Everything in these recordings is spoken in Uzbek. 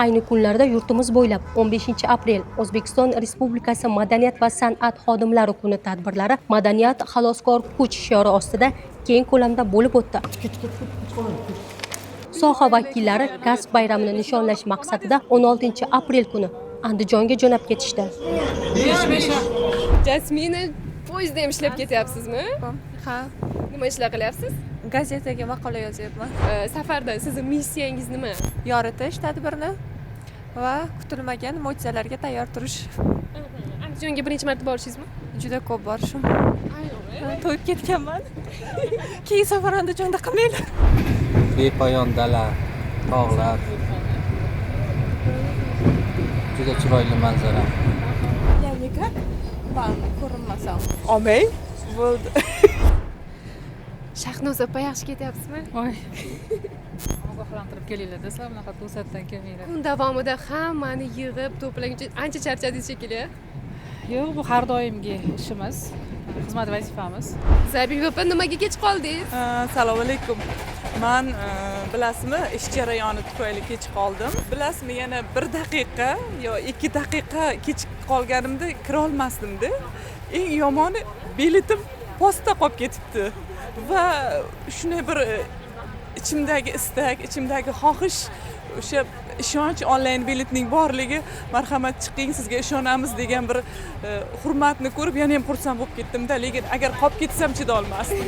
Ayni kunlarda yurtimiz bo'ylab 15 aprel O'zbekiston Respublikasi madaniyat va san'at xodimlari kuni tadbirlari "Madaniyat xaloskor kuch" shiori ostida keng ko'lamda bo'lib o'tdi. Soha vakillari kasb bayramini nishonlash maqsadida 16 aprel kuni Andijonga jo'nab ketishdi. Jasmina, poyezdda ham ishlab ketyapsizmi? Ha. Nima ishlar qilyapsiz? Gazetaga maqola yozyapman. Safarda sizni missiyangiz nima? Yoritish tadbirni va kutilmagan mo'jizalarga tayyor turish. Andijonga birinchi marta borishingizmi? Juda ko'p borishim. To'yib ketganman. Keyin safar Andijonda qilmanglar. Bepoyon dala, tog'lar. Juda chiroyli manzara. Я никак вам ko'rinmasam. Olmang. Bo'ldi. Shahnoz opa, yaxshi ketyapsizmi? Voy. Ogohlantirib kelinglar, sizlar bunaqa to'satdan kelmanglar. Kun davomida hammani yig'ib to'plaguncha ancha charchadingiz shekilli. Yo'q, bu har doimgi ishimiz, xizmat vazifamiz. Zabiba opa, nimaga kech qoldingiz? Assalomu alaykum. Man bilasizmi, ish jarayoni tufayli kech qoldim. Bilasizmi, yana 1 daqiqa yo 2 daqiqa kech qolganimda kira olmasdim-da. Eng yomoni biletim postda qolib ketibdi. Va shunday bir ichimdagi istak, ichimdagi xohish, o'sha ishonch onlayn biletning borligi, marhamat chiqing, sizga ishonamiz degan bir hurmatni ko'rib yana ham xursand bo'lib ketdim-da, lekin agar qolib ketsam chida olmasdim.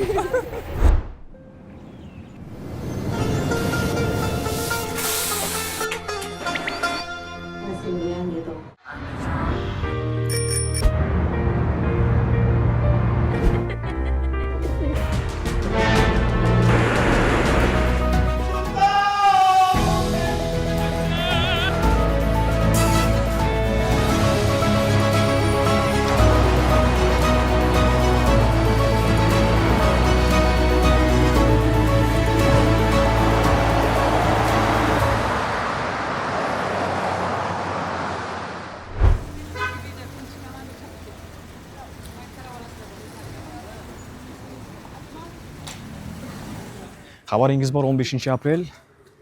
Xabaringiz bor, 15 aprel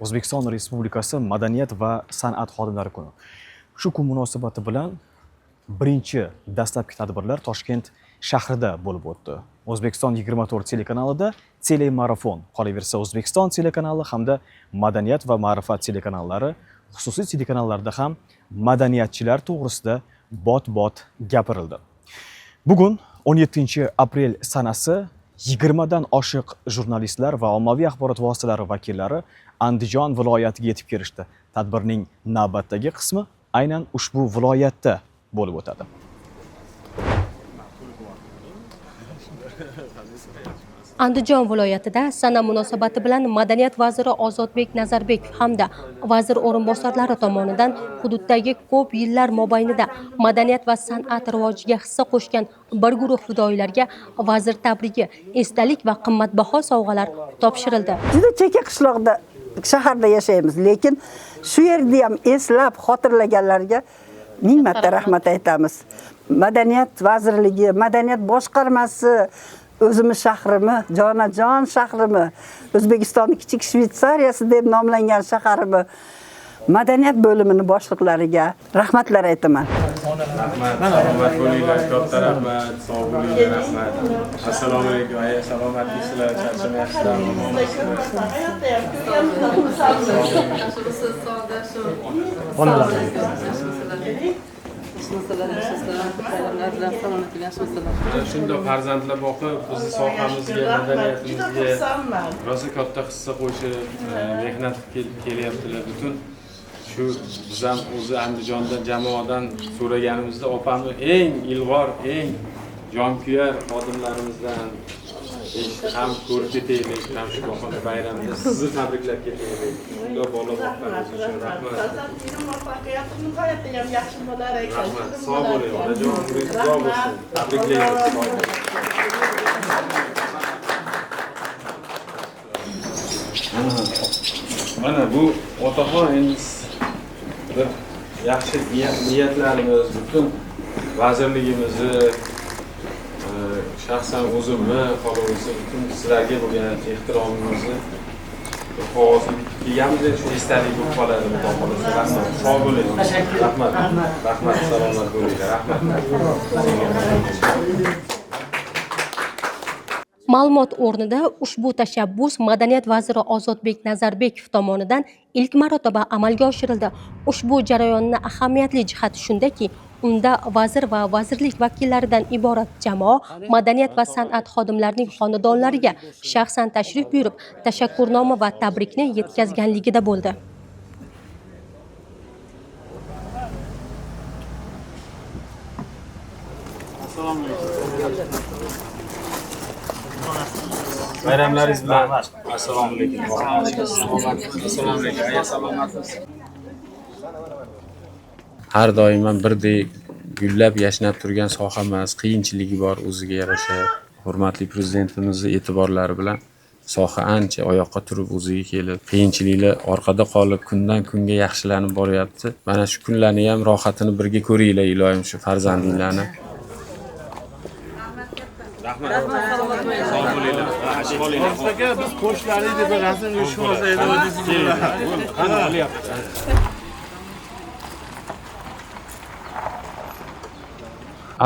O'zbekiston Respublikasi madaniyat va san'at xodimlari kuni. Shu kun munosabati bilan birinchi dastlabki tadbirlar Toshkent shahrida bo'lib o'tdi. O'zbekiston 24 telekanalida telemarafon, qolaversa O'zbekiston telekanali hamda Madaniyat va Ma'rifat telekanallari, xususiy telekanallarda ham madaniyatchilar to'g'risida bot-bot gapirildi. Bugun 17 aprel sanasi 20 dan oshiq jurnalistlar va ommaviy axborot vositalari vakillari Andijon viloyatiga yetib kelishdi. Tadbirning navbatdagi qismi aynan ushbu viloyatda bo'lib o'tadi. Andijon viloyatida sana munosabati bilan Madaniyat vaziri Ozodbek Nazarbekov hamda vazir o'rinbosarlari tomonidan hududdagi ko'p yillar mobaynida madaniyat va san'at rivojiga hissa qo'shgan bir guruh fidoyilarga vazir tabrigi, esdalik va qimmatbaho sovg'alar topshirildi. Juda chekka qishloqda, shaharda yashaymiz, lekin shu yerda ham eslab xotirlaganlarga ming marta rahmat aytamiz. Madaniyat vazirligi, madaniyat boshqarmasi o'zimiz shahrimi, jonajon shahrimi, O'zbekistonning kichik Shvetsariyasi deb nomlangan shaharimi madaniyat bo'limini boshliqlariga rahmatlar aytaman. Rahmat, salomat bo'linglar, katta rahmat, sog' bo'linglar, rahmat. Assalomu alaykum, aya, salomatmisizlar, charchamayapsizlarmi, omonmisizlar? Shundoq farzandlar boqib, bizni sohamizga, madaniyatimizga rosa katta hissa qo'shib, mehnat qilib kelyaptilar. Butun shu biz ham o'zi Andijondan jamoadan so'raganimizda opamni eng ilg'or, eng jonkuyar xodimlarimizdan ham ko'rib ketaylik, ham shu bahona bayramda sizni tabriklab ketaylik. Shundoq bola boqqaningiz uchun rahmat. Muvaffaqiyati nihoyatda ham yaxshi bo'lar ekan. Rahmat. Sog' bo'ling, onajon, umringiz uzoq bo'lsin. Tabriklaymiz. Mana bu otaxon endi bir yaxshi niyatlarimiz, butun vazirligimizni, shaxsan o'zimni, qolaversa butun sizlarga bo'lgan ehtiromimizni Bir qog'ozni bitib kelganmiz, endi shu esdalik bo'lib qoladi, xudo xohlasa. Rahmat. Sog' bo'ling. Rahmat. Rahmat, salomat bo'linglar. Rahmat. Ma'lumot o'rnida ushbu tashabbus Madaniyat vaziri Ozodbek Nazarbekov tomonidan ilk marotaba amalga oshirildi. Ushbu jarayonni ahamiyatli jihati shundaki, unda vazir va vazirlik vakillaridan iborat jamoa madaniyat va san'at xodimlarining xonadonlariga shaxsan tashrif buyurib, tashakkurnoma va tabrikni yetkazganligida bo'ldi. Assalomu alaykum. Bayramlaringiz bilan. Assalomu alaykum. Assalomu alaykum. Aya, salomatmisiz? Har doim ham birdek gullab yashnab turgan soha emas, qiyinchiligi bor o'ziga yarasha. Hurmatli prezidentimizning e'tiborlari bilan soha ancha oyoqqa turib o'ziga kelib, qiyinchiliklar orqada qolib, kundan kunga yaxshilanib boryapti. Mana shu kunlarni ham rohatini birga ko'ringlar, iloyim, shu farzandinglarni. Rahmat. Sog' bo'linglar. Aka, biz qo'shnilar edik, bir rasmga tushib olsak edi. Qani olyapti.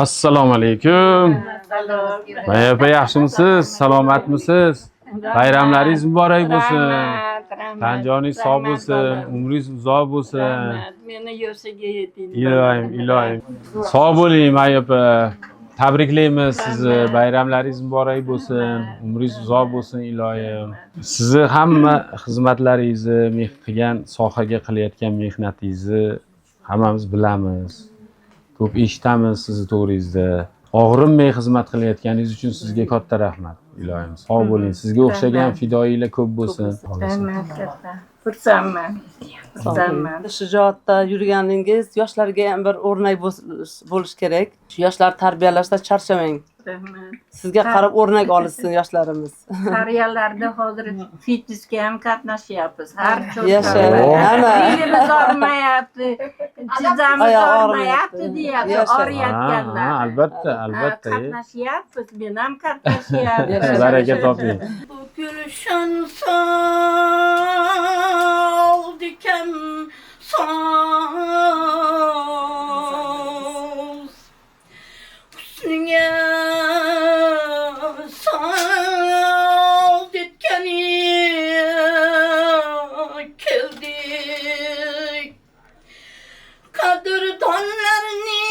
Assalomu alaykum. Maya opa, yaxshimisiz? Salomatmisiz? Bayramlaringiz muborak bo'lsin. Tan joningiz sog' bo'lsin, umringiz uzoq bo'lsin. Meni yoshiga yeting. Iloyim, iloyim. Sog' bo'ling, Maya opa. Tabriklaymiz sizni. Bayramlaringiz muborak bo'lsin, umringiz uzoq bo'lsin, iloyim. Sizni hamma xizmatlaringizni, qilgan sohaga qilayotgan mehnatingizni hammamiz bilamiz. Ko'p eshitamiz sizni to'g'ringizda. Og'rinmay xizmat qilayotganingiz uchun sizga katta rahmat, iloyim. Sog' bo'ling. Sizga o'xshagan fidoyilar ko'p bo'lsin. Rahmat katta. Xursandman. Xursandman. Shijoatda yurganingiz yoshlarga ham bir o'rnak bo'lish kerak. Shu yoshlar tarbiyalashda charchamang. Rahmat. Sizga qarab o'rnak olsin yoshlarimiz. Qariyalarda hozir fitnessga ham qatnashyapmiz. Har Yasha. Ana. Belimiz og'rimayapti, tizzamiz og'rimayapti deyapti, og'riyotganlar. Albatta, albatta. Qatnashyapmiz, men ham qatnashyapman. Baraka toping. Bu gulshan sol dikan soz husningga sol detkani keldik. Qadrdonlarni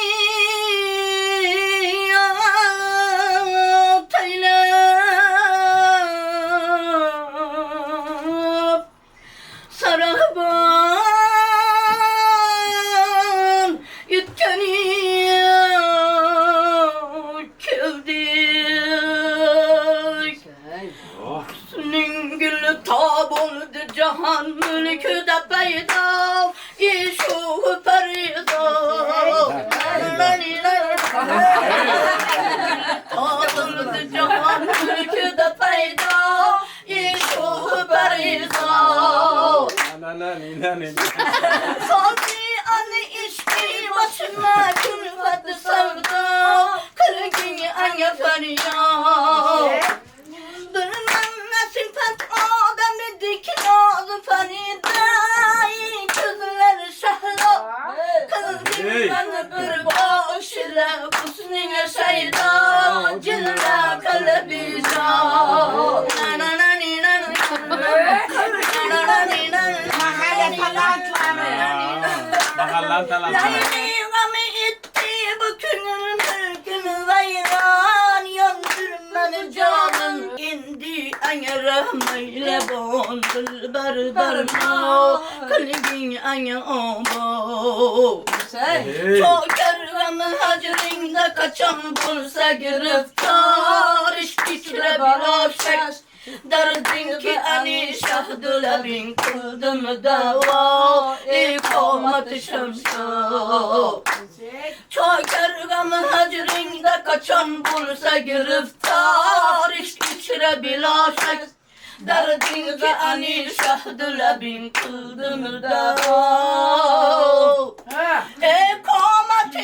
ataylab sarahban yetkani keldik. Husning guli tob oldi jahon mulkida paydo eshuv parizod. Tob oldi jahon mulkida paydo eshuv parizod. Sozi ani ishqi boshima kulfat savdo qilgin anga faryod. Bilmem nasifat odam edik noz farida ko'zlar shahlo qilgin bir boshila husninga shaydo jilva qalbi jon. Na na na na na na na Mahalla talantlari. Mahalla talantlari. G'ami etdi bu ko'ngil mulkini vayron yondirmani jonim. Endi anga rahmayla bon dilbar darmo qilgin anga obod. Chokar g'ami hajringda qachon bo'lsa giriftor ishq ichra biroshak. Darding ki ani shahdu labing qildim davo iqomat shamso. Chokar g'ami hajringda qachon bo'lsa giriftor ishq ichra biloshak. Darding ki ani shahdu labing qildim davo iqomat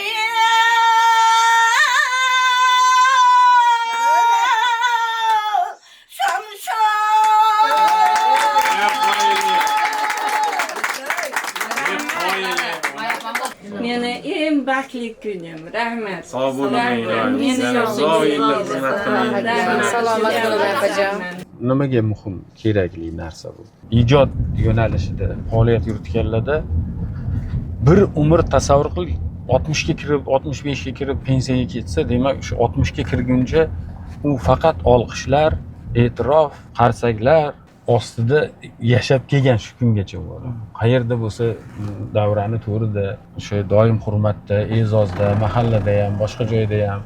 Baxtli kunim. Rahmat. Sog' bo'ling, iloyim. Uzoq yillar xizmat qiling. Salomat bo'ling, opajon. Nimaga muhim, kerakli narsa bu? Ijod yo'nalishida faoliyat yuritganlarda bir umr tasavvur qil, 60 ga kirib, 65 ga kirib pensiyaga ketsa, demak o'sha 60 ga kirguncha u faqat olqishlar, e'tirof, qarsaklar ostida yashab kelgan shu kungacha u odam. Qayerda bo'lsa davrani to'rida, o'sha doim hurmatda, e'zozda, mahallada ham, boshqa joyda ham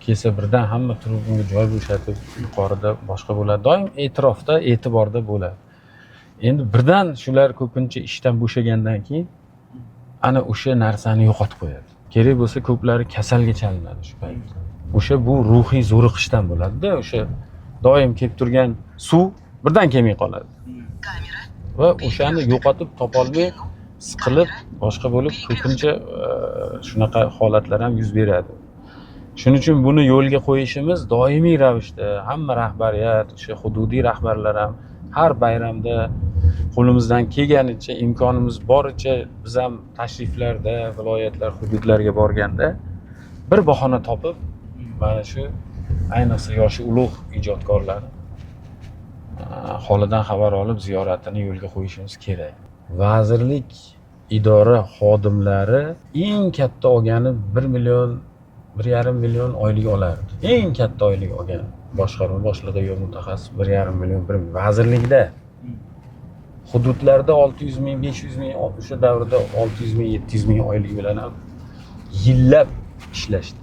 kelsa birdan hamma turib unga joy bo'shatib, yuqorida boshqa bo'ladi. Doim e'tirofda, e'tiborda bo'ladi. Endi birdan shular ko'pincha ishdan bo'shagandan keyin ana o'sha narsani yo'qotib qo'yadi. Kerak bo'lsa ko'plari kasalga chalinadi shu paytda. O'sha bu ruhiy zo'riqishdan bo'ladi-da, o'sha doim kelib turgan suv birdan kelmay qoladi. Va o'shani yo'qotib topolmay siqilib boshqa bo'lib ko'pincha shunaqa holatlar ham yuz beradi. Shuning uchun buni yo'lga qo'yishimiz doimiy ravishda hamma rahbariyat, o'sha hududiy rahbarlar ham har bayramda qo'limizdan kelganicha, imkonimiz boricha biz ham tashriflarda, viloyatlar, hududlarga borganda bir bahona topib mana shu ayniqsa yoshi ulug' ijodkorlarni holidan xabar olib ziyoratini yo'lga qo'yishimiz kerak. Vazirlik idora xodimlari eng katta olgani 1 million, 1,5 million oylik olardi. Eng katta oylik olgan boshqarma boshlig'i yo mutaxassis 1,5 million, 1 million vazirlikda. Hududlarda 600 ming, 500 ming, o'sha davrda 600 ming, 700 ming oylik bilan ham yillab ishlashdi.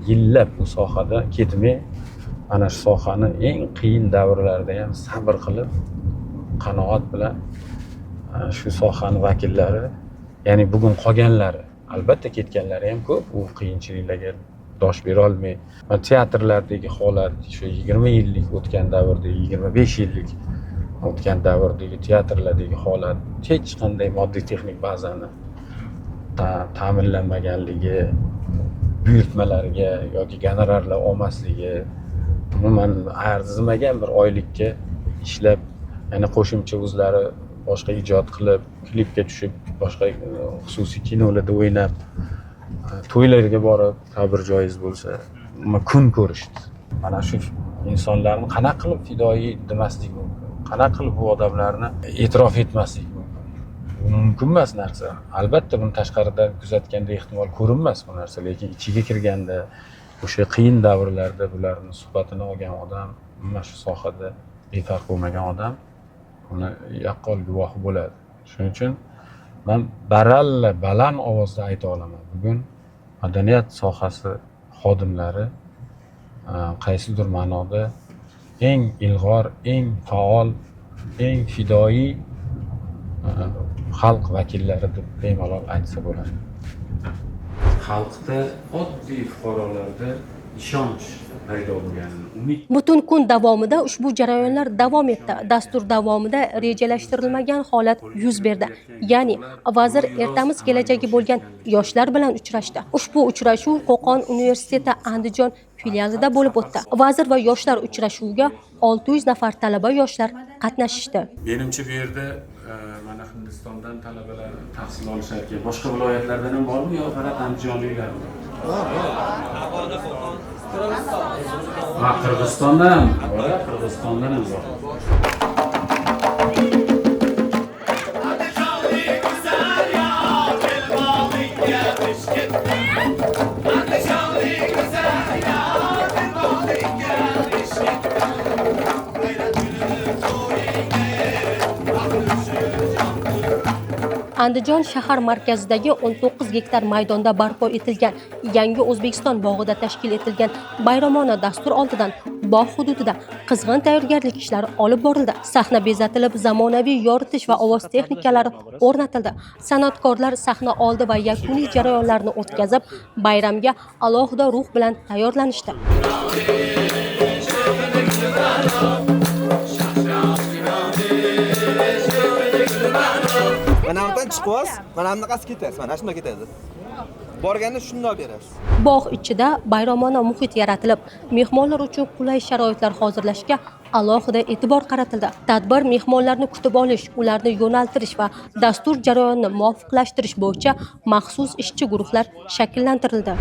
Yillab bu sohada ketmay, mana shu sohani eng qiyin davrlarda ham sabr qilib, qanoat bilan shu sohani vakillari, ya'ni bugun qolganlari, albatta ketganlari ham ko'p, u qiyinchiliklarga dosh bera olmay, teatrlardagi holat, shu 20 yillik o'tgan davrdagi, 25 yillik o'tgan davrdagi teatrlardagi holat, hech qanday moddiy texnik bazani ta'minlanmaganligi, buyurtmalarga yoki gonorarlar olmasligi, umuman arzimagan bir oylikka ishlab, yana qo'shimcha o'zlari boshqa ijod qilib, klipga tushib, boshqa xususiy kinolarda o'ynab, to'ylarga borib, ta'bir joiz bo'lsa, kun ko'rishdi. Mana shu insonlarni qanaqa qilib fidoyi demaslik mumkin? Qanaqa qilib bu odamlarni e'tirof etmaslik mumkin? Bu mumkin emas narsa. Albatta buni tashqaridan kuzatganda ehtimol ko'rinmas bu narsa, lekin ichiga kirganda, o'sha qiyin davrlarda bularni suhbatini olgan odam, mana shu sohada befarq bo'lmagan odam uni yaqqol guvohi bo'ladi. Shuning uchun men baralla baland ovozda ayta olaman. Bugun madaniyat sohasi xodimlari qaysidir ma'noda eng ilg'or, eng faol, eng fidoyi xalq vakillari deb bemalol aytsa bo'ladi. Xalqda, oddiy fuqarolarda ishonch paydo bo'lganini umid. Butun kun davomida ushbu jarayonlar davom etdi. Dastur davomida rejalashtirilmagan holat yuz berdi. Ya'ni vazir ertamiz kelajagi bo'lgan yoshlar bilan uchrashdi. Ushbu uchrashuv Qo'qon universiteti Andijon filialida bo'lib o'tdi. Vazir va yoshlar uchrashuviga 600 nafar talaba yoshlar qatnashishdi. Menimcha bu yerda mana Hindistondan talabalar tahsil olishar ekan. Boshqa viloyatlardan ham bormi yo faqat andijonliklarmi? Ha, Qirg'izistondan ham bor, Qirg'izistondan ham bor. Andijon shahar markazidagi 19 gektar maydonda barpo etilgan Yangi O'zbekiston bog'ida tashkil etilgan bayramona dastur oldidan bog' hududida qizg'in tayyorgarlik ishlari olib borildi. Sahna bezatilib, zamonaviy yoritish va ovoz texnikalari o'rnatildi. San'atkorlar sahna oldi va yakuniy jarayonlarni o'tkazib, bayramga alohida ruh bilan tayyorlanishdi. Mana bundan chiqyapsiz, mana bunaqasi ketasiz, mana shunday ketadi. Borganda shunday berasiz. Bog' ichida bayramona muhit yaratilib, mehmonlar uchun qulay sharoitlar hozirlashga alohida e'tibor qaratildi. Tadbir mehmonlarni kutib olish, ularni yo'naltirish va dastur jarayonini muvofiqlashtirish bo'yicha maxsus ishchi guruhlar shakllantirildi.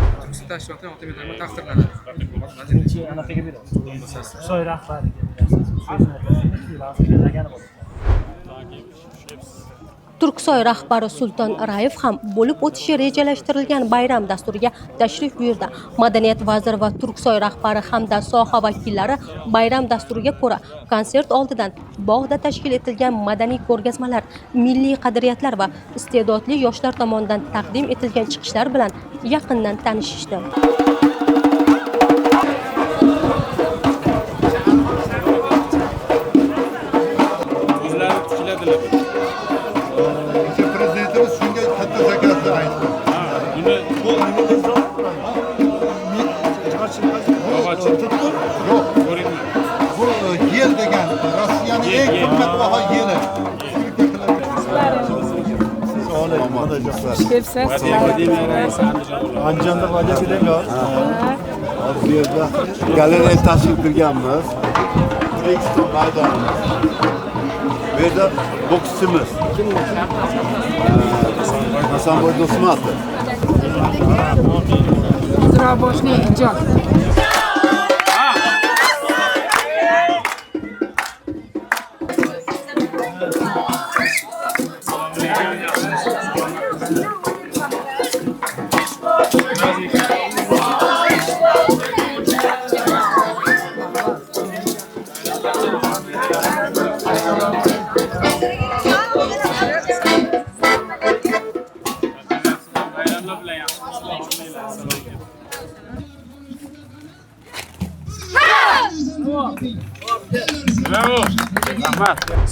Turksoy rahbari Sulton Rayev ham bo'lib o'tishi rejalashtirilgan bayram dasturiga tashrif buyurdi. Madaniyat vaziri va Turksoy rahbari hamda soha vakillari bayram dasturiga ko'ra konsert oldidan bog'da tashkil etilgan madaniy ko'rgazmalar, milliy qadriyatlar va iste'dodli yoshlar tomonidan taqdim etilgan chiqishlar bilan yaqindan tanishishdi. O'zlari tikiladilar. Prezidentimiz shunga katta zakazni aytdi. Buni bu nima desam? Yo'q, bu yel degan Rossiyaning eng qimmatbaho yeli. Andijonda va'da bergan. Hozir bu yerda galereya tashkil qilganmiz. Registon maydonimiz. Bu yerda bokschimiz. Hasanboy Do'stmatov. Uzra boshli ijod.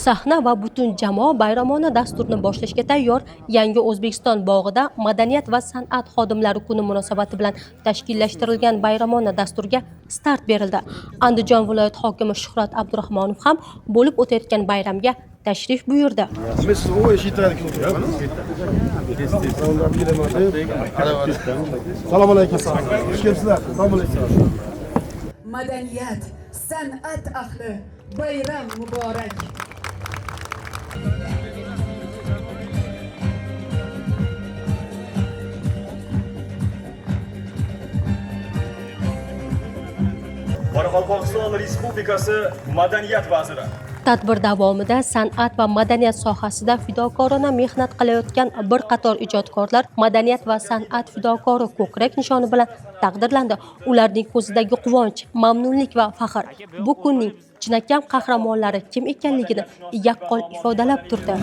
Sahna va butun jamoa bayramona dasturni boshlashga tayyor. Yangi O'zbekiston bog'ida Madaniyat va san'at xodimlari kuni munosabati bilan tashkillashtirilgan bayramona dasturga start berildi. Andijon viloyat hokimi Shuhrat Abdurahmonov ham bo'lib o'tayotgan bayramga tashrif buyurdi. Assalomu alaykum. Xush kelibsizlar. Assalomu alaykum. Madaniyat, san'at ahli, bayram muborak. Qoraqalpog'iston Respublikasi Madaniyat vaziri. Tadbir davomida san'at va madaniyat sohasida fidokorona mehnat qilayotgan bir qator ijodkorlar madaniyat va san'at fidokori ko'krak nishoni bilan taqdirlandi. Ularning ko'zidagi quvonch, mamnunlik va faxr bu kunning chinakam qahramonlari kim ekanligini yaqqol ifodalab turdi.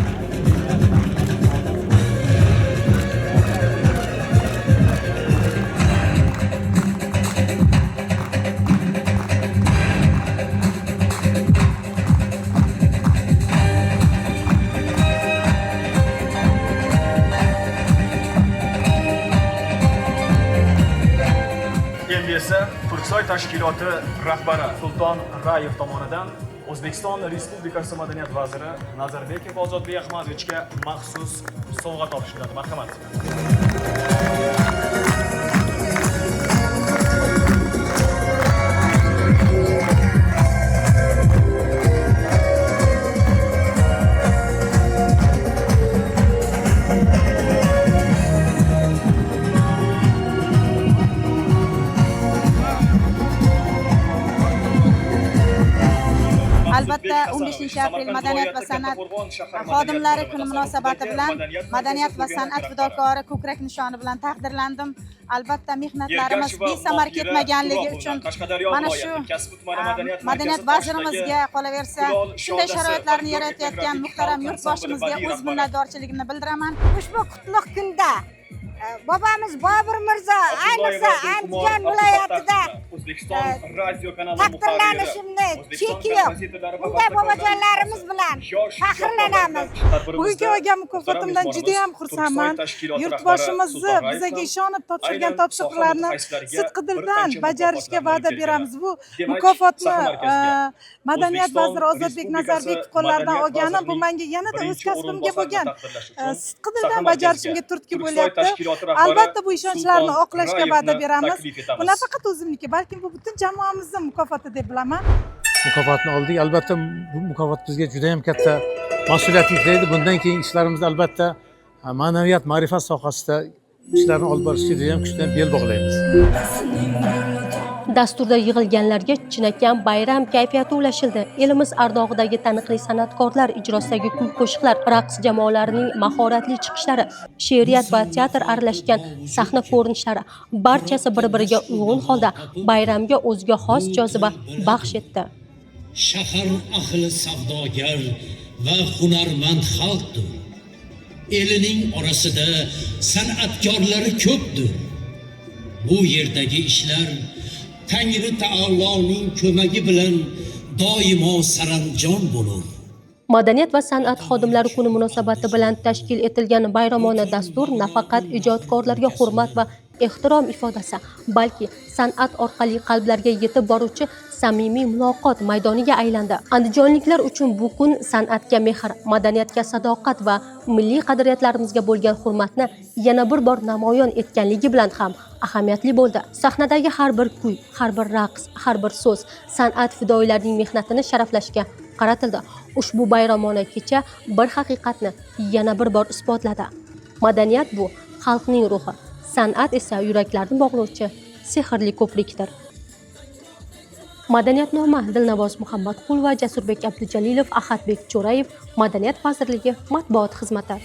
Turksoy tashkiloti rahbari Sulton Rayev tomonidan O'zbekiston Respublikasi Madaniyat vaziri Nazarbekov Ozodbek Ahmadovichga maxsus sovg'a topshiriladi. Marhamat. Albatta 15 aprel Madaniyat va san'at xodimlari kuni munosabati bilan Madaniyat va san'at fidokori ko'krak nishoni bilan taqdirlandim. Albatta mehnatlarimiz besamar ketmaganligi uchun mana shu madaniyat vazirimizga, qolaversa shunday sharoitlarni yaratayotgan muhtaram yurtboshimizga o'z minnatdorchiligimni bildiraman. Ushbu qutlug' kunda bobamiz Bobur Mirzo, ayniqsa Andijon viloyatida taqdirlanishimni cheki yo'q. Bunday bobojonlarimiz bilan faxrlanamiz. Bugungi olgan mukofotimdan juda ham xursandman. Yurtboshimizni bizaga ishonib topshirgan topshiriqlarni sidqidildan bajarishga va'da beramiz. Bu mukofotni Madaniyat vaziri Ozodbek Nazarbekov qo'llaridan olganim bu menga yanada o'z kasbimga bo'lgan sidqidildan bajarishimga turtki bo'lyapti. Albatta bu ishonchlarni oqlashga va'da beramiz. Bu nafaqat o'zimniki, balkim bu butun jamoamizning mukofoti deb bilaman. Mukofotni oldik. Albatta, bu mukofot bizga juda ham katta mas'uliyat yuklaydi. Bundan keyin ishlarimizni, albatta, ma'naviyat, ma'rifat sohasida ishlarni olib borishga juda ham kuchdan bel bog'laymiz. Dasturda yig'ilganlarga chinakam bayram kayfiyati ulashildi. Elimiz ardog'idagi taniqli san'atkorlar ijrosidagi kuy qo'shiqlar, raqs jamoalarining mahoratli chiqishlari, she'riyat va teatr aralashgan sahna ko'rinishlari barchasi bir-biriga uyg'un holda bayramga o'ziga xos joziba baxsh etdi. Shahar ahli savdogar va hunarmand xalqdir. Elining orasida san'atkorlari ko'pdir. Bu yerdagi ishlar Tangri taoloning ko'magi bilan doimo saranjom bo'lur. Madaniyat va san'at xodimlari kuni munosabati bilan tashkil etilgan bayramona dastur nafaqat ijodkorlarga hurmat va ehtirom ifodasi, balki san'at orqali qalblarga yetib boruvchi samimiy muloqot maydoniga aylandi. Andijonliklar uchun bu kun san'atga mehr, madaniyatga sadoqat va milliy qadriyatlarimizga bo'lgan hurmatni yana bir bor namoyon etganligi bilan ham ahamiyatli bo'ldi. Sahnadagi har bir kuy, har bir raqs, har bir so'z san'at fidoyilarining mehnatini sharaflashga qaratildi. Ushbu bayramona kecha bir haqiqatni yana bir bor isbotladi. Madaniyat bu xalqning ruhi, san'at esa yuraklarni bog'lovchi sehrli ko'prikdir. Madaniyatnoma Dilnavoz Muhammadqul va Jasurbek Abdujalilov, Ahadbek Cho'rayev, Madaniyat vazirligi matbuot xizmati.